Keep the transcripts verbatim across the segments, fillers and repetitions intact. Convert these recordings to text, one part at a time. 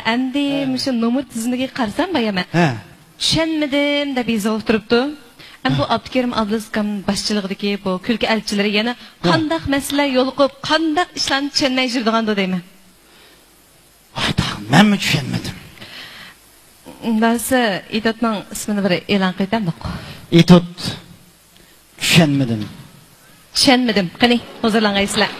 ئەمدى ھە. مۇشۇ نومۇر تىزىملىكىگە قارىسام، بايا مەن ھە. چۈشەنمىدىم دەپ يېزىلىپ تۇرۇپتۇ. ئەمدى بۇ ھە. ئابدۇكېرىم ئابدۇلرېزىق ئاكام باشچىلىقىدىكى بۇ كۈلكە ئەلچىلىرى يەنە ھە. قانداق مەسىلە يولۇقۇپ، قانداق ئىشلارنى چۈشەنمەي يۈرىدىغاندۇ دەيمەن. ئارتۇق، مەنمۇ چۈشەنمىدىم. ئۇنداقسا ئېتوتنىڭ ئىسمىنى بىر ئېلان قىلىۋېتەمدۇق؟ ئېتوت، چۈشەنمىدىم. چۈشەنمىدىم. قېنى، ھۇزۇرلانغايسىلەر.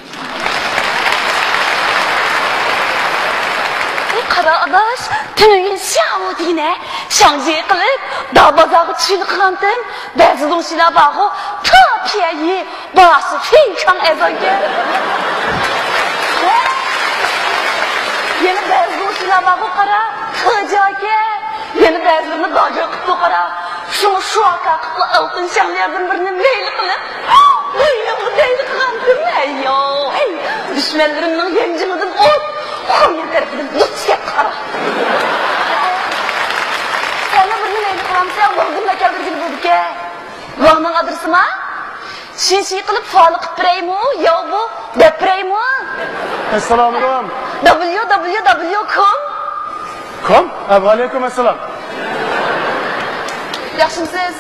قارا ئاداش، تۈنۈگۈن شياۋ دېگىنە شاڭجى قىلىپ، داۋ بازارغا چۈشۈرۈپ قىلغانتىم. بەزى لوڭشىلار بارغۇ، تا پيەيى، باشى فېڭشاڭ ئەزاكەن. يەنە بەزى لوڭشىلار بارغۇ، قارا، خىجاكەن. يەنە بەزىلىرىنى باجا قىپتۇ، قارا. شۇڭا شۇ ئاكا قىپلا ئالتۇن شەڭلەردىن بىرنى مەيلى قىلىپ، ئۆيۈمگە دەيلى قىلغانتىم. ھەييو، ھەي، دۈشمەنلىرىمنىڭ يانجىڭىدىن ئوت، خۇميەن تەرىپىدىن دۇت كەپ، قارا. سەنمۇ بىرنى مەيلى قىلامسەن، ۋاڭدىنلا كەلدۈرگىلى بولىدىكەن. ۋاڭنىڭ ئادرېسىما؟ شىنشى قىلىپ فالى قىپ بېرەيمۇ، ياۋبۇ دەپ بېرەيمۇ؟ ئەسسالامۇئەلەيكۇم. دابليۇ دابليۇ دابليۇ كوم. كوم؟ ھە، ۋەئەلەيكۇم ئەسسالام. ياخشىمسىز؟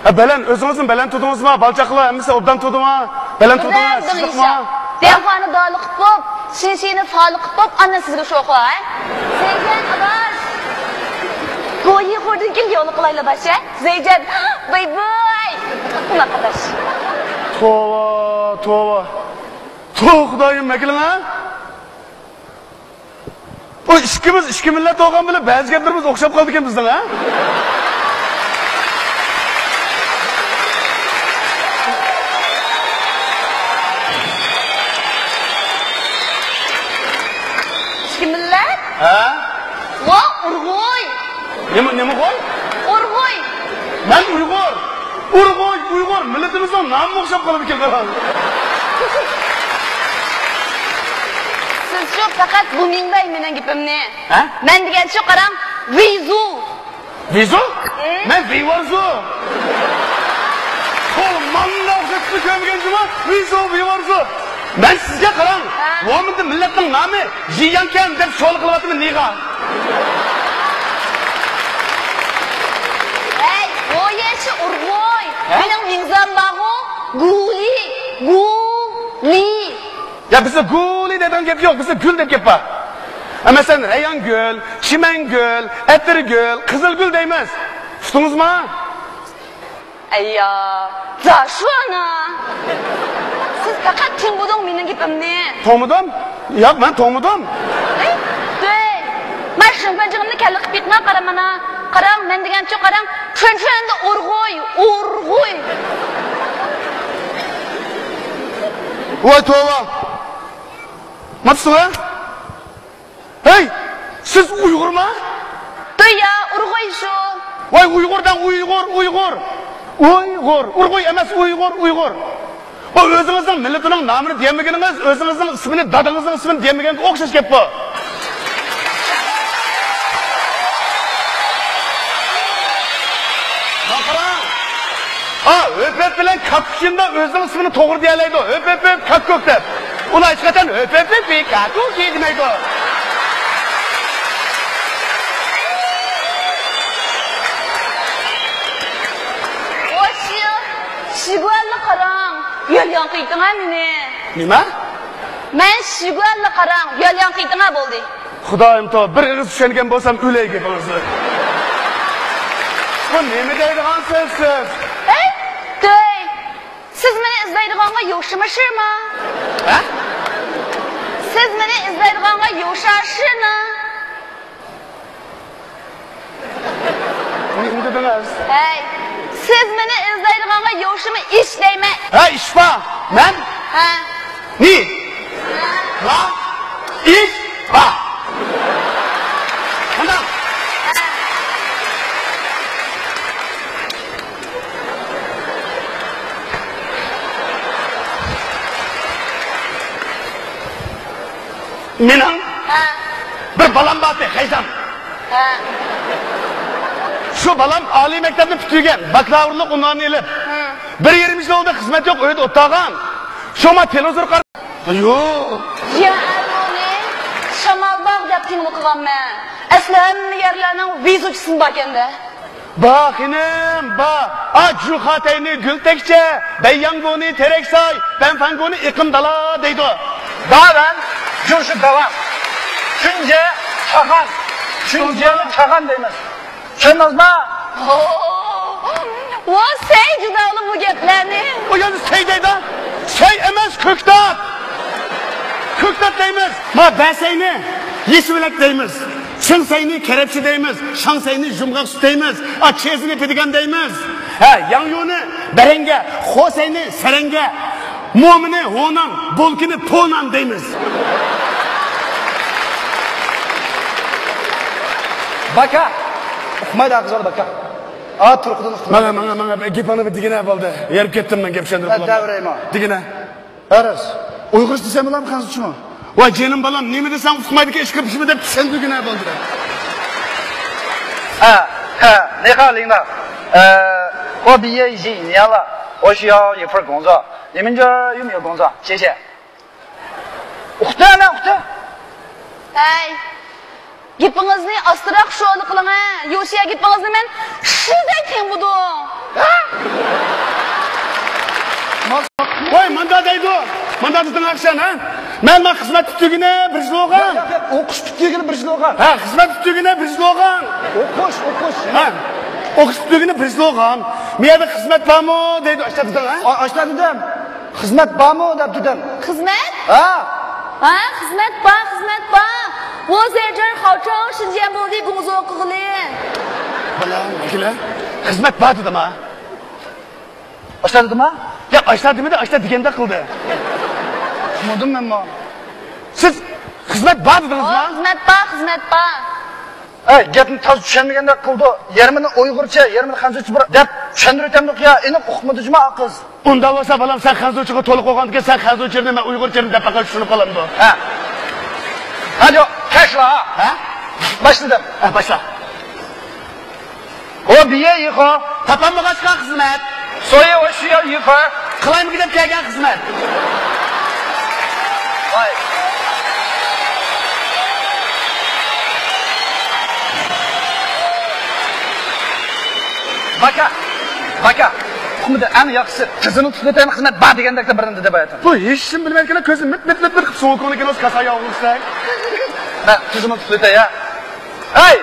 ھە، بەلەن، ئۆزىڭىزمۇ بەلەن تۇردىڭىزما؟ بالا چاقىلار ھەممىسى ئوبدان تۇردىما؟ بەلەن تۇردىما؟ بەلەن، سىزلىقما؟ دىڭشا. دىياڭفانى دالى قىپ بوپ، شىنشىنى فالى قىپ بوپ، ئاندىن سىزگە شوخۇ، ھە؟ زەيجان ئاداش. بۇ يېقۇردىن كېيىن يولى قىلايلا باش، ھە؟ زەيجان، باي باي. قۇلاق ئاداش. توۋا، توۋا. توۋا، خۇدايىم، مەكىلىڭ، ھە؟ بۇ ئىككىمىز ئىككى مىللەت بولغان بىلەن بەزى گەپلىرىمىز ئوخشاپ قالىدىكەن بىزنىڭ، ھە؟ ئىككى مىللەت؟ ھە؟ ۋا، ئۇرغۇي! نېمە، نېمە غوي؟ ئۇرغۇي! مەن ئۇيغۇر! ئۇرغۇي، ئۇيغۇر! مىللىتىمىزنىڭ نامىمۇ ئوخشاپ قالىدىكەن، قاراڭ. سىزچۇ پەقەت بۇمىڭداي مېنىڭ گېپىمنى. ھە؟ مەن دېگەنچۇ قاراڭ، ۋىزۇ! ۋىزۇ؟ ھە؟ مەن ۋىۋارزۇ! ئۇ ماڭا ئوخشاپ كۆرمىگەن جۇما، ۋىزۇ، ۋىۋارزۇ! مەن سىزگە قاراڭ، ھە؟ ۋومىندا مىللەتنىڭ نامى جياڭكەن دەپ سوئال قىلىۋاتىمەن، نېغا؟ ھەي، ۋويەنشى ئۇرغۇي! ھە؟ مېنىڭ مىڭزام بارغۇ، گۇلى، گۇلى. يا، بىزدە گۇلى دەيدىغان گەپ يوق، بىزدە گۈل دەپ گەپ بار. ھە، مەسىلەن، رەيھانگۈل، چىمەنگۈل، ئەتىرگۈل، قىزىلگۈل دەيمىز. ئۇقتىڭىزما؟ ئەييا، جاشۇ ئانا! سىز پەقەت تىڭبۇدۇڭ مېنىڭ گېپىمنى. توڭمىدىم؟ ياق، مەن توڭمىدىم. ئەي، دەي! مەن شىنفەنجىڭىمنى كەللە قىپ يىقما، قارا مانا. قاراڭ، مەن دېگەنچۇ قاراڭ، چۈەنچۈەندە ئۇرغۇي، ئۇرغۇي! ۋاي توۋا! ماپسىڭە؟ ھەي، سىز ئۇيغۇرما؟ دۇيا، ئۇرغۇي شۇ. ۋاي، ئۇيغۇر دەڭ، ئۇيغۇر، ئۇيغۇر. ئۇيغۇر، ئۇرغۇي ئەمەس، ئۇيغۇر، ئۇيغۇر. بۇ ئۆزىڭىزنىڭ مىللىتىنىڭ نامىنى دېيەلمىگىنىڭىز، ئۆزىڭىزنىڭ ئىسمىنى، دادىڭىزنىڭ ئىسمىنى دېيەلمىگەنگە ئوخشاش گەپ بۇ. مانا قاراڭ. ھا، ھۆپەپ بىلەن كاككۇك يېنىدا ئۆزىنىڭ ئىسمىنى توغرا دېيەلەيدۇ. ھۆپەپ، كاككۇك دەپ. ئۇلار ھېچقاچان ھۆپەپ، كاككۇك دېمەيدۇ. ۋاي، شىگۇەنلا قاراڭ، يۆلياڭ قىيتىڭا مېنى. نېمە؟ مەن شىگۇەنلا قاراڭ، يۆلياڭ قىيتىڭا بولدى. خۇدايىم تو، بىر ئېغىز چۈشەنگەن بولسام ئۆلەي گېپىڭىزنى. بۇ نېمە دەيدىغان سۆز سىز؟ ھەي، دۆي! سىز مېنى ئىزدەيدىغانغا يوشىما شىما؟ ھە؟ سىز مېنى ئىزدەيدىغانغا يوشا شىنا؟ نېمە دېدىڭىز؟ ھەي، سىز مېنى ئىزدەيدىغانغا يوشىما ئىش دەيمەن. ھە، ئىش بار. مەن؟ ھە. نى. لا. ئىش. با. مانا. مېنىڭ ھە. بىر بالام بار ئىدى، خەيزام. ھە. شۇ بالام ئالىي مەكتەپنى پۈتتۈرگەن، باكلاۋۇرلۇق ئۇنۋانىنى ئېلىپ. ھە. بىر يېرىم يىل بولدى، خىزمەت يوق، ئۆيدە ئولتۇرغان. شۇڭا تېلېۋىزور قارا-، يوق. يا ئەلمۇنى، شامال باغ دەپ تىڭلىق قىلغانمەن. ئەسلى ھەممە يەرلەرنىڭ ۋېزۇچىسىمۇ باركەن-دە. بار خېنىم، بار. ئا، جۇخاتەينى گۈلتەكچە، بەيياڭگۇنى تېرەكساي، بەنفەنگۇنى ئېقىم دالا دەيدۇ. داۋەن، جۇشۇ داۋان. چۈنجە، چاغان. چۈنجەنى چاغان دەيمىز. چۈشەندىڭىزمۇ؟ ۋا سەي جۇدالى بۇ گەپلەرنى. ئۇ يەنە سەي دەيدۇ. سەي ئەمەس، كۆكتات. كۆكتات دەيمىز. ما بەسەينى يېشىۋىلەك دەيمىز. چىڭسەينى كەرەپچە دەيمىز. شاڭسەينى يۇمغاق سۈت دەيمىز. ئا، چېزىنى پىدىگەن دەيمىز. ھە، ياڭيۇنى بەرەڭگە، خوسەينى سەرەڭگە، مومىنى ھونان، بولكىنى پونان دەيمىز. باكا. ئۇقمايدۇ قىز بالا باكا. ئا، تۇرقىدىن ئۇقمايدۇ. ماڭا، ماڭا، ماڭا، گېپىڭنى بىر دېگىنە بولدى. ھېرىپ كەتتىم مەن گەپ چۈشەندۈرۈپ. دەۋرەيمۇ. دېگىنە. ئەرەس. ئۇيغۇرچە دېسەم بولامدۇ، خەنزۇچىمۇ؟ ۋاي جېنىم بالام، نېمە دېسەڭ ئۇقمايدىكەن، ئىشقىلىپ شۇنى دەپ چۈشەندۈرگىنە بولدى. 啊，哈，你好，领导。呃，我毕业已经一年了，我需要一份工作，你们这儿有没有工作？谢谢。 ئۇقتى، ئەنە ئۇقتى. ھەي، گېپىڭىزنى ئاستىراق شولا قىلىڭە. يوشيا گېپىڭىزنى مەن شىزەك تېڭبۇدۇڭ. ۋاي، ماندا دەيدۇ. ماندا دېدىڭ ئاخشام، ھە؟ مەن، مەن خىزمەت پۈتتۈرگىنى بىر يىل بولغان. ياق، ياق، ياق، ئوقۇش پۈتتۈرگىنى بىر يىل بولغان. ھە، خىزمەت پۈتتۈرگىنى بىر يىل بولغان. ئوقۇش، ئوقۇش. ھە، ئوقۇش پۈتتۈرگىنى بىر يىل بولغان. مۇ يەردە خىزمەت بارمۇ دەيدۇ، ئاشتا دېدىڭ، ھە؟ ئا-، ئاشتا دېدىم. خىزمەت بارمۇ دەپ دېدىم. خىزمەت؟ ھە. ھە، خىزمەت بار، خىزمەت بار. ۋۇ زېرجېر خاۋچاڭ شىنجيەن بولدى گۇڭزۇ قىغلى. بالام، كېلە. خىزمەت بار دېدىم ھە. ئاشتا دېدىم ھە؟ ياق، ئاشتا دېمىدى، ئاشتا دېگەندەك قىلدى. چۈشەنمىدىم مەنمۇ. سىز خىزمەت بار دېدىڭىزمۇ؟ ھە، خىزمەت بار، خىزمەت بار. ئەي، گەپنى تازا چۈشەنمىگەندەك قىلىدۇ. يېرىمىنى ئۇيغۇرچە، يېرىمىنى خەنزۇچە بىر دەپ چۈشەندۈرۈۋېتەمدۇق يا، ئېنىق ئۇقمىدى جۇما ئا قىز. ئۇنداق بولسا بالام، سەن خەنزۇچىغا تولۇق بولغاندىكىن، سەن خەنزۇچىنى، مەن ئۇيغۇرچىنى دەپ پەقەت چۈشىنىپ قالامدۇ؟ ھە. ھە، ياق، كەچلا. ھە؟ باشلىدىم. ھە، باشلا. 我毕业以后. تاپالمىغاچقا خىزمەت. 所以我需要一份. قىلايمىكىن دەپ كەلگەن خىزمەت. ۋاي. باكا، باكا، ئۇقمىدى، ئەڭ ياخشىسى قىزىنى تۇتۇۋېتەيمۇ، خىزمەت بار دېگەندەكلا بىرنى دېدى باياتىن. بۇ ھېچنېمە بىلمەيدىكەن، كۆزىنى مىت مىت مىت مىت قىلىپ سوڭۇقۇڭنى كىنوسى كاسايا ئوغلىسىدەك. مەن قىزىمنى تۇتۇۋېتەي يا. ھەي!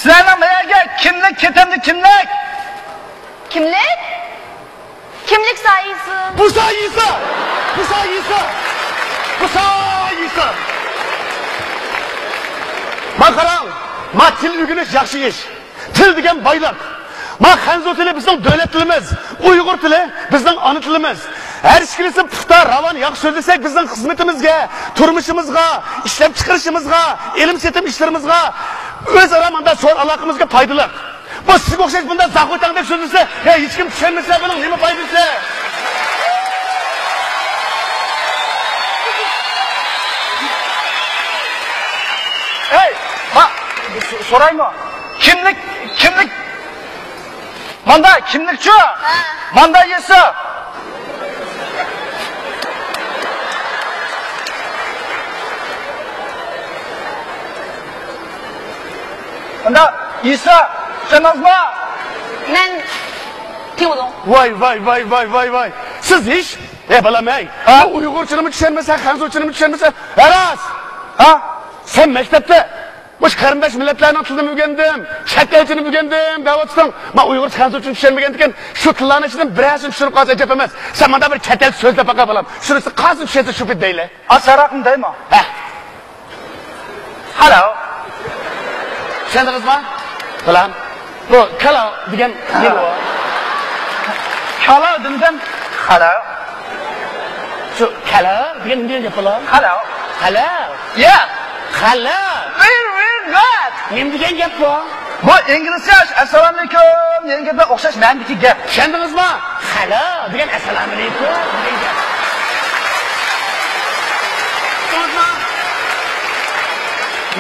سىلەرنىڭ مەيەرگە كىملىك كېتەمدۇ، كىملىك؟ كىملىك؟ كىملىك سايىسى. بۇ سايىسى! بۇ سايىسى! بۇ سايىسى! ما قاراڭ، ما تىل ئۆگىنىش ياخشى ئىش. تىل دېگەن بايلىق. ما خەنزۇ تىلى بىزنىڭ دۆلەت تىلىمىز. ئۇيغۇر تىلى بىزنىڭ ئانا تىلىمىز. ھەر ئىككىلىسى پۇختا، راۋان، ياخشى سۆزلىسەك، بىزنىڭ خىزمىتىمىزگە، تۇرمۇشىمىزغا، ئىشلەپچىقىرىشىمىزغا، ئېلىم-سېتىم ئىشلىرىمىزغا، ئۆزئارا مۇنداق سودا ئالاقىمىزگە پايدىلىق. بۇ سىزگە ئوخشاش بۇنداق زاخۇتاڭدەك سۆزلىسە، ھە، ھېچكىم چۈشەنمىسە، بۇنىڭ نېمە پايدىسى؟ ھەي، ما، سو-، سورايمۇ؟ كىملىك، كىملىك؟ ماندا كىملىكچۇ؟ ھە. ماندا يېسە. ماندا يېسە. چۈشەندىڭىزمۇ؟ مەن تىڭلىدىم. ۋاي، ۋاي، ۋاي، ۋاي، ۋاي، ۋاي. سىز ھېچ، ئە بالام، ھەي. ھە؟ بۇ ئۇيغۇرچىنىمۇ چۈشەنمىسە، خەنزۇچىنىمۇ چۈشەنمىسە، ھەراس. ھە؟ سەن مەكتەپتە مۇشۇ قېرىنداش مىللەتلەرنىڭ تىلىنى ئۆگەندىم، چەت ئەلچىنى ئۆگەندىم دەۋاتىسەن. مەن ئۇيغۇرچە، خەنزۇچىنى چۈشەنمىگەندىكىن، شۇ تىللارنىڭ ئىچىدىن بىرەرسىنى چۈشىنىپ قالسا ئەجەب ئەمەس. سەن مانا بىر چەت ئەلچە سۆزلەپ باقە بالام. شۇنىسى قالسا چۈشەنسە شۇ پېتى دەيلى. ئاسانراقنى دەيمۇ؟ ھە. ھالو. چۈشەندىڭىزمۇ؟ بالام. بۇ كالا دېگەن نېمە ئۇ؟ كالا دېمىدىم. خالا. شۇ كالا دېگەن نېمە دېگەن گەپ بالا؟ خالا. خالا. يا. خالا. Very, very good. نېمە دېگەن گەپ بۇ؟ بۇ ئىنگلىزچە ئەسسالامۇئەلەيكۇم دېگەن گەپكە ئوخشاش مەنىدىكى گەپ. چۈشەندىڭىزمۇ؟ خالا دېگەن ئەسسالامۇئەلەيكۇم دېگەن گەپ.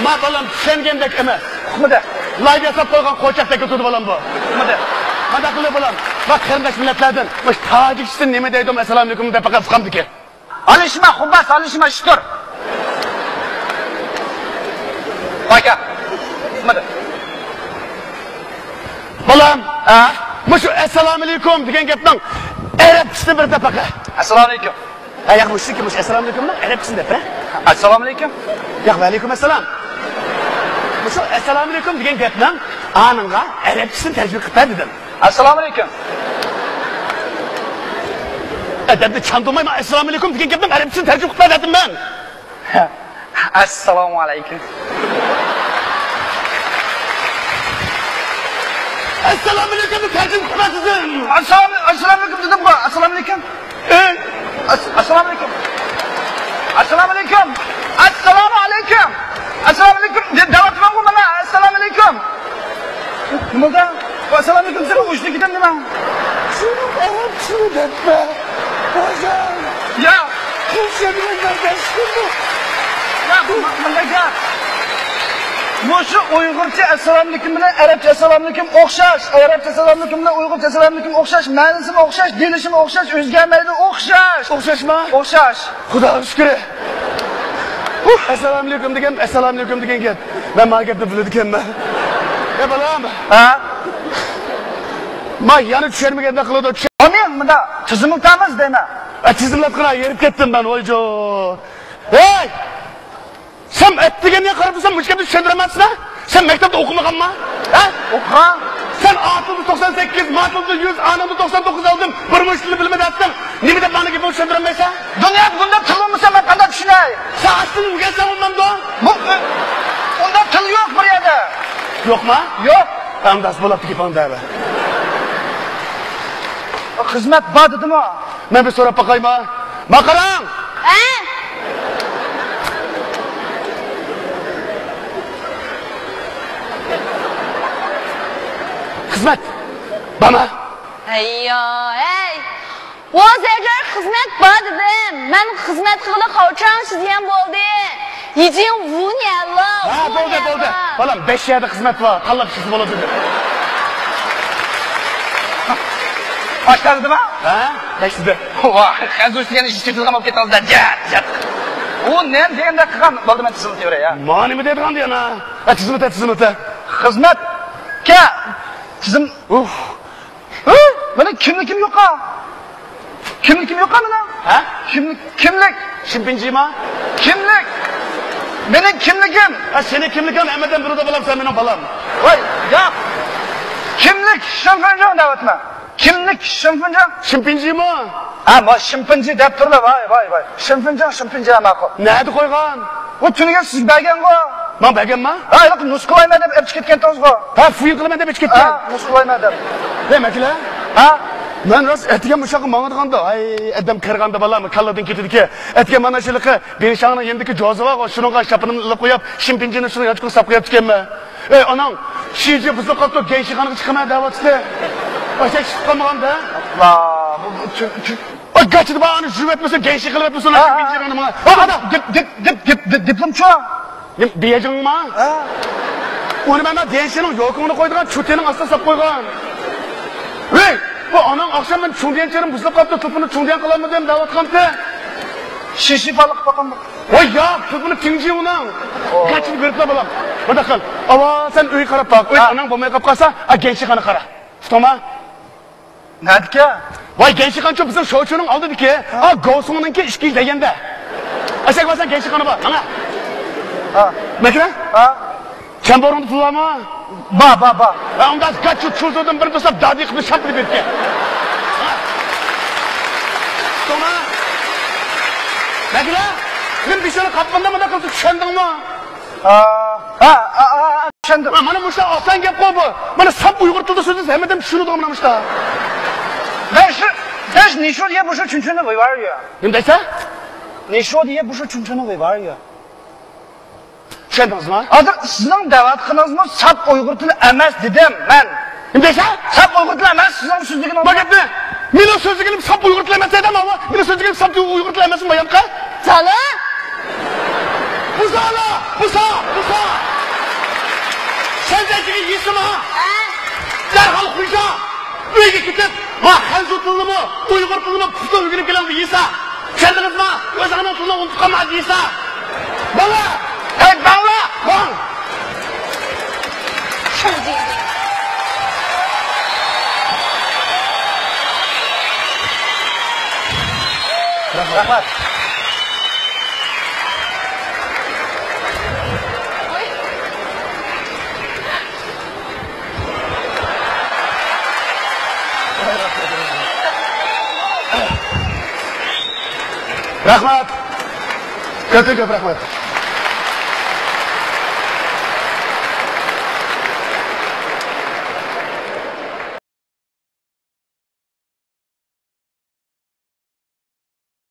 ما بالام چۈشەنگەندەك ئەمەس. ئۇقمىدى. لايدا ياساپ قويغان قوچاقتەك تۇرىدۇ بالام بۇ. ئۇقمىدى. مانداق قىلىپ بالام. بۇ قېرىنداش مىللەتلەردىن مۇشۇ تاجىكچىسى نېمە دەيدۇ ئەسسالامۇئەلەيكۇم دەپ باققان ئۇقامدىكى. ئالىشما، خۇباس، ئالىشما، شۈكۈر. بالام، ھە؟ مۇشۇ ئەسسالامۇئەلەيكۇم دېگەن گەپنىڭ ئەرەبچىسىنى بىر دەپ باقە. ئەسسالامۇئەلەيكۇم. ھە، ياق، مۇشۇنىڭكى، مۇشۇ ئەسسالامۇئەلەيكۇمنىڭ ئەرەبچىسىنى دەپ بەر. ئەسسالامۇئەلەيكۇم. ياق، ۋەئەلەيكۇم ئەسسالام. مۇشۇ ئەسسالامۇئەلەيكۇم دېگەن گەپنىڭ ئانىڭغا ئەرەبچىسىنى تەرجىمە قىلىپ بەر دېدىم. ئەسسالامۇئەلەيكۇم. ئەدەپنى چاندۇرماي، ماڭا ئەسسالامۇئەلەيكۇم دېگەن گەپنىڭ ئەرەبچىسىنى تەرجىمە قىلىپ بەر دەپ بەردىم مەن. ئەسسالامۇئەلەيكۇم. ئەسسالامۇئەلەيكۇمنى تەرجىمە قىلىپ بەر دېدىم. ئەسسالام-، ئەسسالامۇئەلەيكۇم دېدىمغۇ. ئەسسالامۇئەلەيكۇم. ئەس-، ئەسسالامۇئەلەيكۇم. ئەسسالامۇئەلەيكۇم. ئەسسالامۇئەلەيكۇم. ئەسسالامۇئەلەيكۇم دە-، دەۋاتىمەنغۇ مانا. ئەسسالامۇئەلەيكۇم. نېمە بولدى؟ ئەسسالامۇئەلەيكۇم دېسەم، ئۇچتى كېتەم نېمە؟ شۇنىڭ ئەرەبچىسىنى دەپمە. ھازىر. يا. قىلچە بىلەن بەرداشلىقىممۇ؟ يا، بۇ مۇنداق گەپ. مۇشۇ ئۇيغۇرچە ئەسسالامۇئەلەيكۇم بىلەن ئەرەبچە ئەسسالامۇئەلەيكۇم ئوخشاش. ئەرەبچە ئەسسالامۇئەلەيكۇم بىلەن ئۇيغۇرچە ئەسسالامۇئەلەيكۇم ئوخشاش. مەنىسىمۇ ئوخشاش، دېيىلىشىمۇ ئوخشاش، ئۆزگەرمەيدۇ، ئوخشاش. ئوخشاشمۇ؟ ئوخشاش. خۇداغا شۈكرى. ئۇھ، ئەسسالامۇئەلەيكۇم دېگەن، ئەسسالامۇئەلەيكۇم دېگەن گەپ. مەن ما گەپنى بىلىدىكەنمەن. ئە، بالام. ھە؟ ما يەنە چۈشەنمىگەندەك قىلىدۇ. چۈشەن- ئامىن، مۇنداق تىزىملىتىمىز دەيمەن. ئە، تىزىملاتقىنا، ھېرىپ كەتتىم مەن، ۋايجو. ھەي! سەن ئەتىگەنگە قاراپ تۇرسام، مۇشۇ گەپنى چۈشەندۈرەلمەپسىز-ە؟ سەن مەكتەپتە ئوقۇمىغانما؟ ھە؟ ئوقۇغان. سەن ئا تىلدا توقسان سەككىز، ما تىلدا يۈز، ئانامدا توقسان توققۇز ئالدىم، بىر مۇشۇ تىلنى بىلىمەن دەپتىڭ. نېمە دەپ مانا گېپىڭنى چۈشەندۈرەلمەيسەن؟ دۇنيادا بۇنداق تىل بولمىسا، مەن قانداق چۈشىنەي؟ سەن ئاشتىن ئۆگەنسەڭ بولمامدۇ؟ بۇ، ئۇنداق تىل يوق بۇ يەردە. يوقما؟ يوق. ئەمدى بولاپتۇ گېپىڭ دەۋە. خىزمەت بار دېدىمۇ؟ مەن بىر سوراپ باقايما؟ ما قاراڭ! ھە؟ خىزمەت بارما؟ ھەييا، ھەي! ۋاز ئەگەر خىزمەت بار دېدىم. مەن خىزمەت قىلغىلى قاچان شى دېگەن بولدى. يىجىڭ ۋۇ نيەنلا، ھە، ۋۇ بولدى، نيەنلا. بولدى. بالام، بەش يەردە خىزمەت بار. تاللاپ چىقسا بولىدۇ دېدى. ئاشتا دېدىما؟ ھە، بەش دېدى. ۋاھ، خەنزۇ ئىشلىگەن ئىش چېتىلغان بولۇپ كېتىڭىز-دە. جات، جات. ئۇ نېمە دېگەندەك قىلغان. بولدى، مەن تىزىملىتىۋېرەي، يا. ما نېمە دەيدىغان دېگەن، ھە؟ ھە، تىزىملىتە، تىزىملىتە. خىزمەتكە تىزىم. ئۇھ. ھە؟ مېنىڭ كىملىكىم يوقا. كىملىكىم يوقا مېنىڭ. ھە؟ كىملىك، كىملىك. شىنپىنجىما؟ كىملىك. مېنىڭ كىملىكىم. ھە، سېنىڭ كىملىكىڭ ھەممىدىن بىرىدە بالام، سەن مېنىڭ بالام. ۋاي، ياق. كىملىك شىنفىنجاڭ دەۋاتىمەن. كىملىك شىنفىنجاڭ. شىنپىنجىما؟ ھە، ما شىنپىنجى دەپ تۇرلا، ۋاي، ۋاي، ۋاي. شىنفىنجاڭ، شىنپىنجاڭ ماقۇل. نەدە قويغان؟ ئۇ تۈنۈگۈن سىز بەرگەنغۇ. ماڭا بەرگەنما؟ ھە، ھېلىقى نۇسخىلايمەن دەپ ئېلىپ چىقىپ كەتتىڭىزغۇ. ھە، فويىن قىلىمەن دەپ ئېلىپ چىقىپ كەتكەن. ھە، نۇسخىلايمەن دەپ. ھە، مەكلە؟ ھە؟ مەن راست ئەتىگەن مۇشۇ ياققا ماڭىدىغاندا، ھەي، ئادەم قېرىغاندا بالام، كاللىدىن كېتىدىكەن. ئەتىگەن مانا شۇ ھېلىقى بېنشاڭنىڭ يېنىدىكى جوزا بارغۇ، شۇنىڭغا شاپىنىمنى ئېلىپ قويۇپ، شىنپىنجىنى شۇنىڭ يانچۇقىغا ساپ قويۇپتىكەنمەن. ئەي ئاناڭ، شىجى بۇزۇلۇپ قاپتۇ، گەنشىخانىغا چىقىمەن دەۋاتىدۇ. ئاشۇ ئىش قالمىغاندا. ۋا، بۇ، بۇ، چۈ-، چۈ-، ئاي، گاچىدا بار، ئانى يۇۋەتمىسۇن، گەنشىخا قىلىۋەتمىسۇن، ھە، شىنپىنجىنى ماڭا. ھە، ئانا. دىپ، دىپ، دىپ، دىپ، دىپ، دىپلومچۇ؟ نېمە، بېيجىڭما؟ ھە. ئۇنى مەن دىيەنشىنىڭ يوكىڭىنى قويىدىغان چۇتىنىڭ ئاستىغا ساپ قويغان. ۋەي، بۇ ئاناڭ ئاخشام مەن چۇڭدىيەن چېرىم بۇزۇلۇپ قاپتۇ، توپىنى چۇڭدىيەن قىلالمىدىم دەۋاتقانتى. شىشى بالىق باققان. ۋاي ياق، توپىنى تىڭجى ئۇنىڭ. ئو. گاچىنى بېرىپلا بالام. بۇنداق قىل. ئاۋا، سەن ئۆيگە قاراپ باق. ئۆي ھە. ئاناڭ بولماي قاپ قالسا، ئا، گەنشىخانا قارا. ئۇقتۇڭما؟ نەدىكى؟ ۋاي، گەنشىخانچۇ بىزنىڭ شوچۇنىڭ ئالدىدىكى. ھە. ئا، گوسۇڭنىڭكى ئىككىنچى دېگەندە. ئەشەك بارساڭ گەنشىخانا بار. ماڭا. ھە. مەكرە؟ ھە. چەمبۇرۇڭدا پۇل بارمۇ؟ بار، بار، بار. ھە، ئۇنداق گاچۇ چۇزۇدىن بىر دوساپ دادى قىلىپ شاپلىپ بېرىپكەن. توما. مەكرە؟ نېمە بىشارە قاپقاندا مۇنداق قىلسا چۈشەندىڭمۇ؟ ھە، ھە، ھە، ھە، چۈشەندىم. ھە، مانا مۇشۇ ئاسان گەپقۇ بۇ. مانا ساپ ئۇيغۇر تىلىدا سۆزلىسە ھەممە ئادەم چۈشىنىدىغان مانا مۇشۇ. مەن شۇ، مەن نىشۇ دېگەن مۇشۇ چۈنچۈنى ۋېۋاريۇ. نېمە دەيسەن؟ نىشۇ دېگەن مۇشۇ چۈنچۈنى ۋېۋاريۇ. چۈشەندىڭىزمۇ؟ ھازىر سىزنىڭ دەۋاتقىنىڭىزمۇ ساپ ئۇيغۇر تىلى ئەمەس دېدىم مەن. نېمە دەيسەن؟ ساپ ئۇيغۇر تىلى ئەمەس سىزنىڭ سۆزلىگىنىڭىز. بۇ گەپنى مېنىڭ سۆزلىگىنىم ساپ ئۇيغۇر تىلى ئەمەس دەيدىم، ئاۋۇ مېنىڭ سۆزلىگىنىم ساپ ئۇيغۇر تىلى ئەمەسمۇ بايامقى؟ سالا! بۇزالا! بۇزا! بۇزا! سەن دەيدىغان يېسىما؟ ھە؟ دەرھال خۇيزا! ئۆيگە كېتىپ، ما خەنزۇ تىلىنىمۇ، ئۇيغۇر تىلىنىمۇ پۇختا ئۆگىنىپ كېلىڭ يېسا! چۈشەندىڭىزمۇ؟ ئۆزۈڭنىڭ تىلىنى ئۇنتۇپ قالما يېسا! بالا! ھەي، بالا! باڭ! رەھمەت. رەھمەت. كۆپتىن كۆپ رەھمەت.